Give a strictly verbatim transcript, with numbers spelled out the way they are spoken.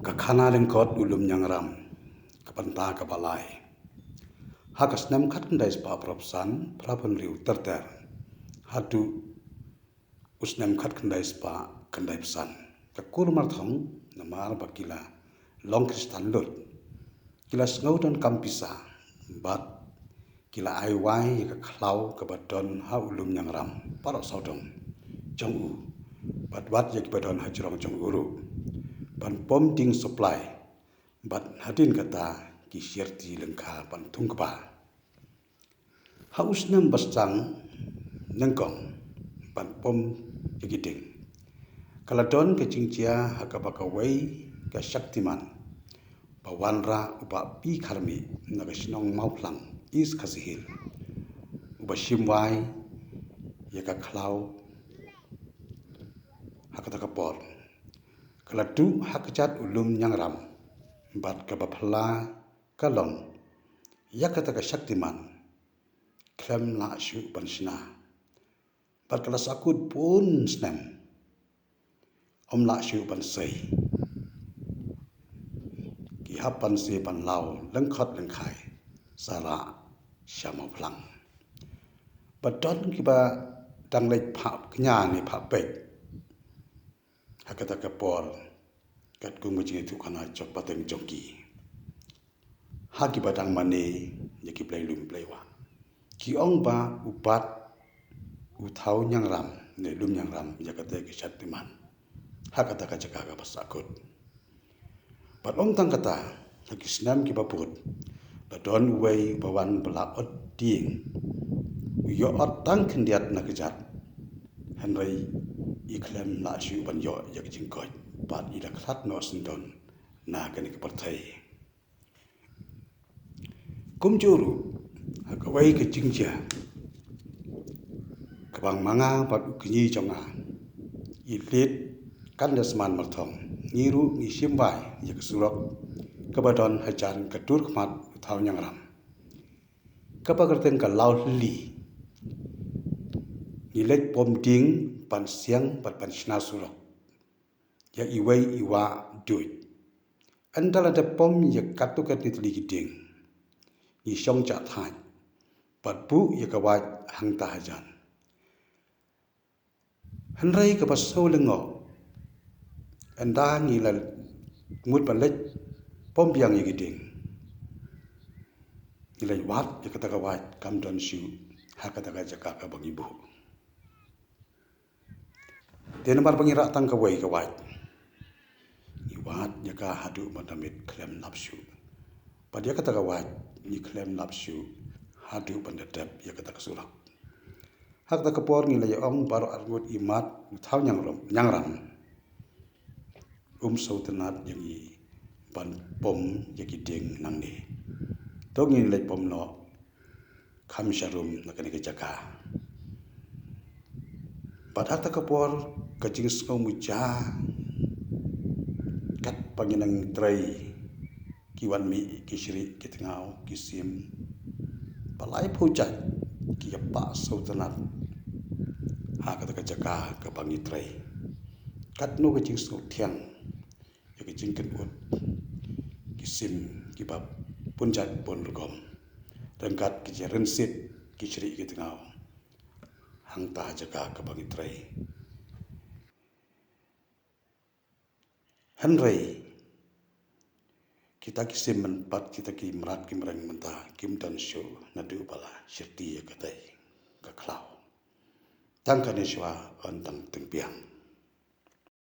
Ka khana lyngkot u Lumniangram, ka bynta kaba lai. Ha ka snem khatkhyndai spah phra phew san, phra phew hynriew ter ter haduh u snem khatkhyndai spah khyndai phew san, ka kur Marthong, namar ba ki la long Khristan lut, ki la sngew donkam pisa bad ki la ai wai ïa ka khlaw kaba don ha u Lumniangram baroh sawdong jong u, bad wat ïa kiba don ha jrong jong u ruh, ban pom ding supply, bad hadien kata ki shyrti lyngkha ban thung kba. Ha u snem ba sdang nyngkong ban pom ïa ki ding, ka la don ka jingjia ha kaba kawei ka Shaktiman ba wanrah u Bah P Kharmih na ka shnong Mawphlang, East Khasi Hills, uba shim wai ïa ka khlaw. Ha kata ka por ka la duh ha kjat u Lumniangram, bad kaba phylla ka long, ïa kata ka Shaktiman khlem lah shuh ban shna, bad ka la sahkut bun snem, ym lah shuh ban sei. Ki hap ban sei ban law lyngkhot lyngkhai, sa rah sha Mawphlang. Ba don kiba dang leit phah kñia ne phah peit ha kata ka por, katkum ka jingïathuhkhana jong pateng jong ki ha kiba dang mane ïa ki blei lum blei wah. Ki ong ba u Bat u Thawniangram ne Lumniangram ïa kata ka Shaktiman ha kata ka jaka kaba sahkut. Bad ym tang kata, ha ki snem kiba bud, la don uwei uba wan ba la ot dieng, u ïoh ot tang khyndiat na kjat, hynrei i khlem lah shuh ban ïoh ïa ka jingkoit, bad i la khlad noh syndon na kane ka pyrthei. Kumjuh ruh, ha kawei ka jingjia, kaba ma nga bad u kñi jong nga, i Lit Kandasman Marthong, ngi ruh ngi shim wai ïa ka surok kaba don hajan ka dur khmat u Thawniangram, kaba kyrteng ka Lawhylli. Ngi leit pom ding ban siang bad ban shna surok ïa iwei i wah duid. Ynda la dep pom ïa katto katne tylli ki dieng, ngi shong jah thait bad buh ïa ka wait hangta hajan. Hynrei kaba sngewlyngngoh, ynda ngi la mut ban leit pom biang ïa ki dieng, ngi la wad ïa kata ka wait kam don shuh ha kata ka jaka kaba ngi buh. Te namar ba ngi rah tang kawei ka wait, ngi wad ïa ka haduh ban da miet khlem lap shuh. Bad ïa kata ka wait ngi khlem lap shuh haduh ban da dep ïa kata ka surok. Ha kata ka por ngi la ïa ong baroh arngut, i Mat u Thawniangram, Niangram, um sngewtynnat ïa ngi ban pom ïa ki dieng nangne. To ngin leit pom noh kham sharum na kane ka jaka. Bad ha kata ka por ka jingsngew muja, katba ngi nang trei, ki wan mih ki shrieh ki tngaw ki sim, ba laiphew jait ki ïa pah sngewtynnat ha kata ka jaka kaba ngi trei. Katno ka jingsngew thiang ïa ka jingkynmaw ki sim kiba bun jait bun rukom, ryngkat ki jingryngsit ki shrieh ki tngaw hangta ha jaka kaba ngi trei. Hynrei kita ki sim mynta, kita ki mrad ki mreng mynta kim don shuh naduh ba la shyrti ïa katei ka khlaw. Tang kane shuwa yn tang teng biang.